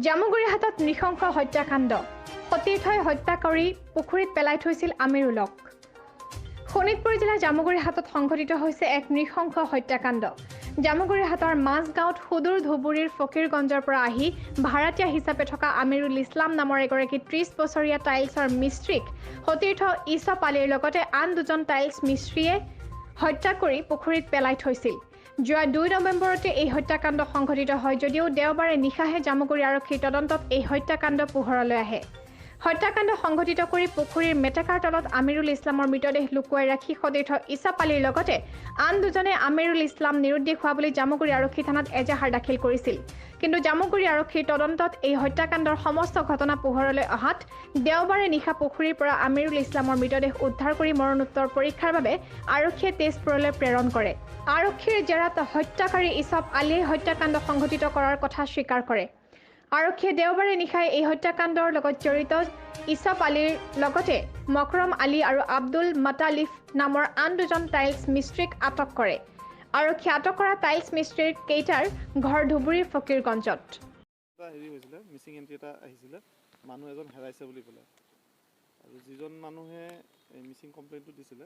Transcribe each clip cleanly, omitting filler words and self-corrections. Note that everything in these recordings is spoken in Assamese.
জামুগুৰিহাটত নৃশংস হত্যাকাণ্ড। সতীৰ্থই হত্যা কৰি পুখুৰীত পেলাই থৈছিল আমিৰুলক। শোণিতপুৰ জিলাৰ জামুগুৰিহাটত সংঘটিত হৈছে এক নৃশংস হত্যাকাণ্ড। জামুগুৰিহাটৰ মাজগাঁৱত সুদূৰ ধুবুৰীৰ ফকীৰগঞ্জৰ পৰা আহি ভাড়াতীয়া হিচাপে থকা আমিৰুল ইছলাম নামৰ এগৰাকী 30 বছৰীয়া টাইলছৰ মিস্ত্ৰীক সতীৰ্থ ইছব আলীৰ লগতে আন দুজন টাইলছ মিস্ত্ৰীয়ে হত্যা কৰি পুখুৰীত পেলাই থৈছিল। যোৱা 2 নৱেম্বৰতে এই হত্যাকাণ্ড সংঘটিত হয় যদিও দেওবাৰে নিশাহে জামুগুৰি আৰক্ষীৰ তদন্তত এই হত্যাকাণ্ড পোহৰলৈ আহে। হত্যাকাণ্ড সংঘটিত কৰি পুখুৰীৰ মেটেকাৰ তলত আমিৰুল ইছলামৰ মৃতদেহ লুকুৱাই ৰাখি সতীৰ্থ ইছব আলীৰ লগতে আন দুজনে আমিৰুল ইছলাম নিৰুদ্দেশ হোৱা বুলি জামুগুৰি আৰক্ষী থানাত এজাহাৰ দাখিল কৰিছিল। কিন্তু জামুগুৰি আৰক্ষীৰ তদন্তত এই হত্যাকাণ্ডৰ সমস্ত ঘটনা পোহৰলৈ অহাত দেওবাৰে নিশা পুখুৰীৰ পৰা আমিৰুল ইছলামৰ মৃতদেহ উদ্ধাৰ কৰি মৰণোত্তৰ পৰীক্ষাৰ বাবে আৰক্ষীয়ে তেজপুৰলৈ প্ৰেৰণ কৰে। আৰক্ষীৰ জেৰাত হত্যাকাৰী ইছব আলীয়ে হত্যাকাণ্ড সংঘটিত কৰাৰ কথা স্বীকাৰ কৰে। আৰক্ষীয়ে দেওবাৰে নিশাই এই হত্যাকাণ্ডৰ লগত জড়িত ইছব আলীৰ লগতে মকৰম আলী আৰু আব্দুল মাতালিফ নামৰ আন দুজন টাইলছ মিস্ত্ৰীক আটক কৰে। আৰক্ষীয়ে আটক কৰা টাইলছ মিস্ত্ৰীৰ কেইটাৰ ঘৰ ধুবুৰীৰ ফকীৰগঞ্জত। এটা হেৰি হৈছিলে, মিচিং এণ্ট্ৰি এটা আহিছিলে, মানুহ এজন হেৰাইছে বুলি পেলাই। আৰু যিজন মানুহে এই মিচিং কমপ্লেইনটো দিছিলে,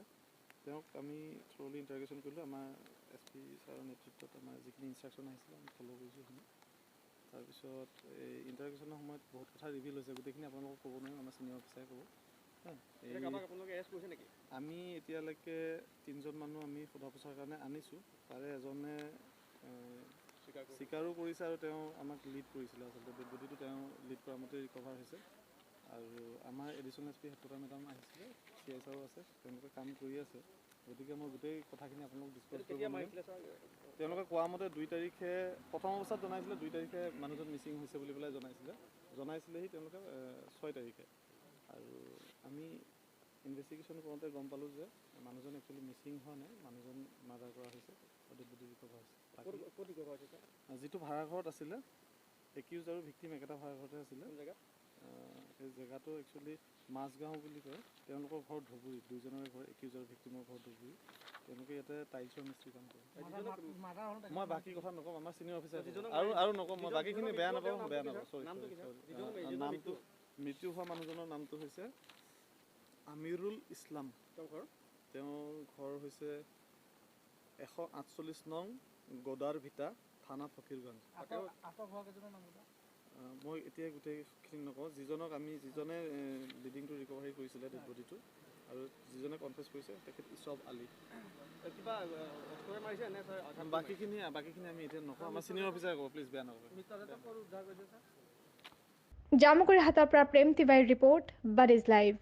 তেওঁক আমি থৰলি ইণ্টাৰগেশ্যন কৰিলোঁ। আমাৰ এছ পি ছাৰৰ নেতৃত্বত আমাৰ যিখিনি ইনষ্ট্ৰাকশ্যন আহিছিলে, আমি ফ'ল' কৰিছোঁ সেইখিনি। তাৰপিছত এই ইণ্টাৰগেশ্যনৰ সময়ত বহুত কথা ৰিভিল হৈছে। গোটেইখিনি আপোনালোকক ক'ব নোৱাৰিম, আমাৰ ছিনিয়ৰ অফিচাৰে ক'ব। হা, এই আমি এতিয়ালৈকে তিনিজন মানুহ আমি সোধা পোছাৰ কাৰণে আনিছোঁ। তাৰে এজনে স্বীকাৰো কৰিছে আৰু তেওঁ আমাক লিড কৰিছিলে। আচলতে ডেড বডিটো তেওঁ লিড কৰা মতে ৰিকভাৰ হৈছে। আৰু আমাৰ additional S P headquarter madam আহিছিলে, চি I ছাৰো আছে, তেওঁলোকে কাম কৰি আছে। গতিকে মই গোটেই কথাখিনি আপোনালোক ডিছক্ল'জ কৰিব নোৱাৰিম। তেওঁলোকে কোৱা মতে 2 তাৰিখে প্ৰথম অৱস্থাত জনাইছিলে, 2 তাৰিখে মানুহজন মিচিং হৈছে বুলি পেলাই জনাইছিলে। জনাইছিলেহি তেওঁলোকে 6 তাৰিখে। আৰু আমি ইনভেষ্টিগেশ্যন কৰোঁতে গম পালোঁ যে মানুহজন একচুৱেলি মিচিং হোৱা নাই, মানুহজন মাৰ্ডাৰ কৰা হৈছে আৰু ডেড বডি ৰিকভাৰ হৈছে। বাকী যিটো ভাড়াঘৰত আছিলে, একিউজ আৰু ভিক্টিম একেটা ভাড়াঘৰতে আছিলে। সেই জেগাটো একচুৱেলি মাজগাঁও বুলি কয়। তেওঁলোকৰ ঘৰ ধুবুৰী, দুইজনৰে ঘৰ, একিউজ আৰু ভিক্টিমৰ ঘৰ ধুবুৰী। তেওঁলোকে ইয়াতে টাইলছৰ মিস্ত্ৰী কাম কৰে। মই বাকী কথা নকওঁ, আমাৰ ছিনিয়ৰ অফিচাৰ আৰু নকওঁ মই বাকীখিনি। বেয়া নাপাওঁ, বেয়া নাপাওঁ, চৰি। নামটো, মৃত্যু হোৱা মানুহজনৰ নামটো হৈছে আমিৰুল ইছলাম। তেওঁৰ ঘৰ হৈছে 148 নং গদাৰ ভিটা, থানা ফকীৰগঞ্জ। মই এতিয়া গোটেইখিনি নকওঁ। যিজনক আমি, যিজনে লিডিংটো ৰিকভাৰী কৰিছিলে ডেড বডিটো আৰু যিজনে কনফেছ কৰিছে, তেখেত ইছব আলী। বাকীখিনি আমি এতিয়া নকওঁ, আমাৰ ছিনিয়ৰ অফিচাৰে ক'ব। প্লিজ বেয়া নক'ব। জামুগুৰিহাটৰ পৰা প্ৰেম তিৱাৰীৰ ৰিপৰ্ট, বাডিজ লাইভ।